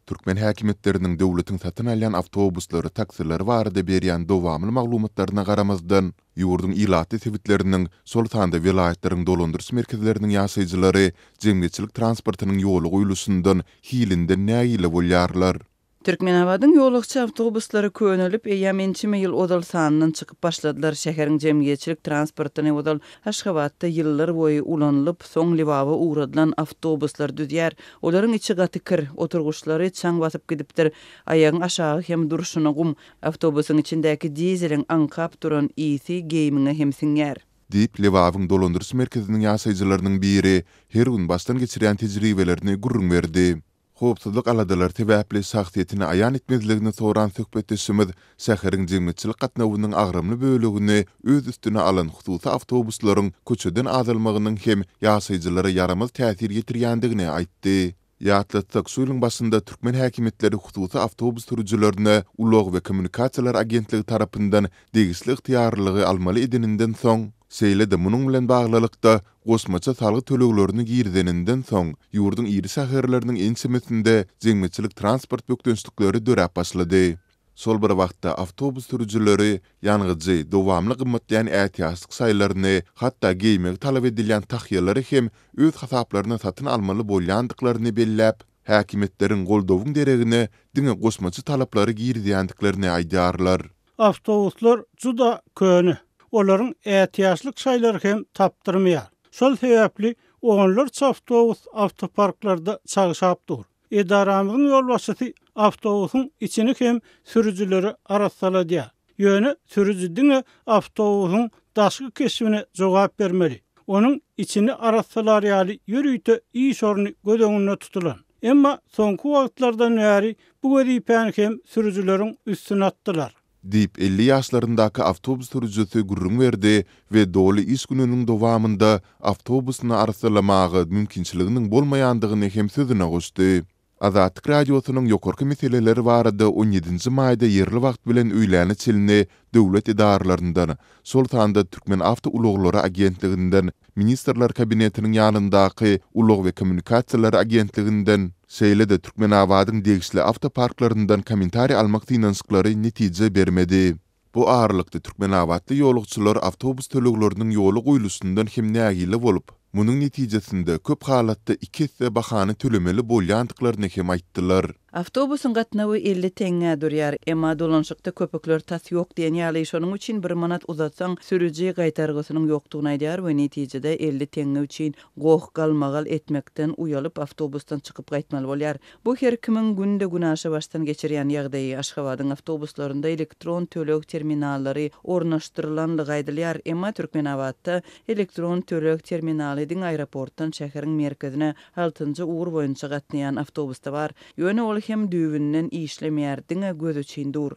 Türkmen häkimiýetleriniň döwletiň satyn alýan awtobuslary, taksileri barada berýän dowamly maglumatlaryna garamazdan, ýurduň ilatly sebitleriniň, şol sanda welaýatlaryň dolandyryş merkezleriniň ýaşaýjylary jemgyýetçilik transportynyň ýola goýluşyndan, hilinden nägile bolýarlar. Türkmenabadyň ýolagçy awtobuslary könelip, eýýäm ençeme ýyl ozal sandan çykyp başladylar. Şäheriň jemgyýetçilik transportyny ozal Aşgabatda ýyllar boýy ulanylyp, soň Lebaba ugradylan awtobuslar düzýär. Olaryň içi gaty kir, oturgyçlary çaň basyp gidipdir, aýagyň aşagy hem durşuna gum. Awtobusyň içindäki dizeliň aňkap duran ysy geýimiňe hem siňýär. Diýip, Lebabyň dolandyryş merkeziniň ýaşaýjylarynyň biri her gün başdan geçirýän tejribelerini gürrüň berdi. Howpsuzlyk aladalary sebäpli şahsyýetini aýan etmezligini soran söhbetdeşimiz şäheriň jemgyýetçilik gatnawynyň agramly bölegini öz üstüne alan hususy awtobuslaryň köçeden azalmagynyň hem ýaşaýjylara ýaramaz täsir ýetirýändigini aýtdy. Ýatlatsak, şu ýylyň başynda türkmen häkimiýetleri hususy awtobus sürüjilerine Ulag we kommunikasiýalar agentligi tarapyndan degişli ygtyýarlylygy almaly edeninden soň, Şeýle-de munuň bilen baglylykda, goşmaça salgyt töleglerini girizeninden soň, ýurduň iri şäherleriniň ençemesinde jemgyýetçilik transport bökdençlikleri döräp başlady. Şol bir wagtda, awtobus sürüjileri ýangyjy, dowamly gymmatlaýan ätiýaçlyk şaýlaryny, hatda geýmegi talap edilýän tahýalary hem öz hasaplaryna satyn almaly bolýandyklaryny belläp, häkimiýetleriň goldawyň deregine diňe goşmaça talaplary girizýändiklerini aýdýarlar. Awtobuslar juda köne. Olaryň ätiýaçlyk şaýlary hem tapdyrmaýar. Şol sebäpli onlarça awtobus awtoparklarda çagşap dur. Edaramyzyň ýolbaşçysy awtobusyň içini hem sürüjilere arassaladýar. Ýöne sürüji diňe awtobusyň daşky keşbine jogap bermeli. Onuň içini arassalar ýaly ýörite iş orny göz öňünde tutulan. Emma soňky wagtlardan bäri bu wezipäni hem sürüjileriň üstüne atdylar. Diýip, 50 ýaşlaryndaky awtobus sürüjisi gürrüň berdi we doly iş gününiň dowamynda awtobusyny arassalamaga mümkinçiliginiň bolmaýandygyny hem sözüne goşdy. Azatlyk Radiosynyň ýokarky meseleler barada on ýedinji maýda ýerli wagt bilen öýläne çenli döwlet edaralaryndan, şol sanda Türkmenawtoulaglary agentliginden, Ministrler Kabinetiniň ýanyndaky Ulag we kommunikasiýalar agentliginden, şeýle-de Türkmenabadyň degişli awtoparklaryndan kommentariý almak synanyşyklary netije bermedi. Bu aralykda, türkmenabatly ýolagçylar awtobus tölegleriniň ýola goýluşyndan hem nägile bolup, munuň netijesinde köp halatda iki esse bahany tölemeli bolýandyklaryny hem aýtdylar. Awtobusyň gatnawy 50 teňňä durýar. Emma dolanyşykda köpükler tas ýok diýen ýaly, şonuň üçin bir manat uzatsaň, sürüji gaýtargysynyň ýokdugyny aýdýar we netijede 50 teňňe üçin goh-galmagal etmekden uýalyp, awtobusdan çykyp gaýtmaly bolýar. Bu her kimiň günde-günaşa başdan geçirýän ýagdaýy. Aşgabadyň awtobuslarynda elektron töleg terminallary ornaşdyrylanlygy aýdylýar. Emma Türkmenabatda elektron töleg terminaly diňe aeroportdan şäheriň merkezine Altynjy ugur boýunça gatnaýan awtobusda bar. Ýöne ol hem düýbünden işlemeýär, diňe göz üçin dur.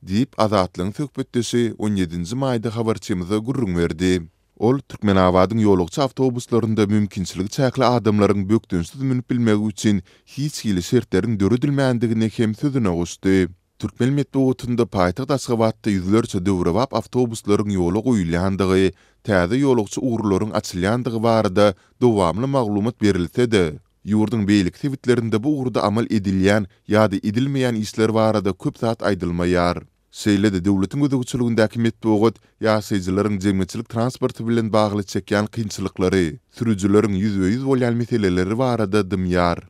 Diýip, Azatlygyň söhbetdeşi on ýedinji maýda habarçymyza gürrüň berdi. Ol Türkmenabadyň ýolagçy awtobuslarynda mümkinçiligi çäkli adamlaryň bökdençsiz münüp bilmegi üçin hiç hili şertleriň döredilmändigini hem sözüne goşdy. Türkmen metbugatynda paýtagt Aşgabatda ýüzlerçe döwrebap awtobuslaryň ýola goýulýandygy, täze ýolagçy ugurlaryň açylýandygy barada dowamly maglumat berilse-de, ýurduň beýleki sebitlerinde bu ugurda amal edilýän ýa-da edilmeýän işler barada köp zat aýdylmaýar. Şeýle-de döwletiň gözegçiligindäki metbugat ýaşaýjylaryň jemgyýetçilik transporty bilen bagly çekýän kynçylyklary, sürüjileriň ýüzbe-ýüz bolýan meseleleri barada dymýar.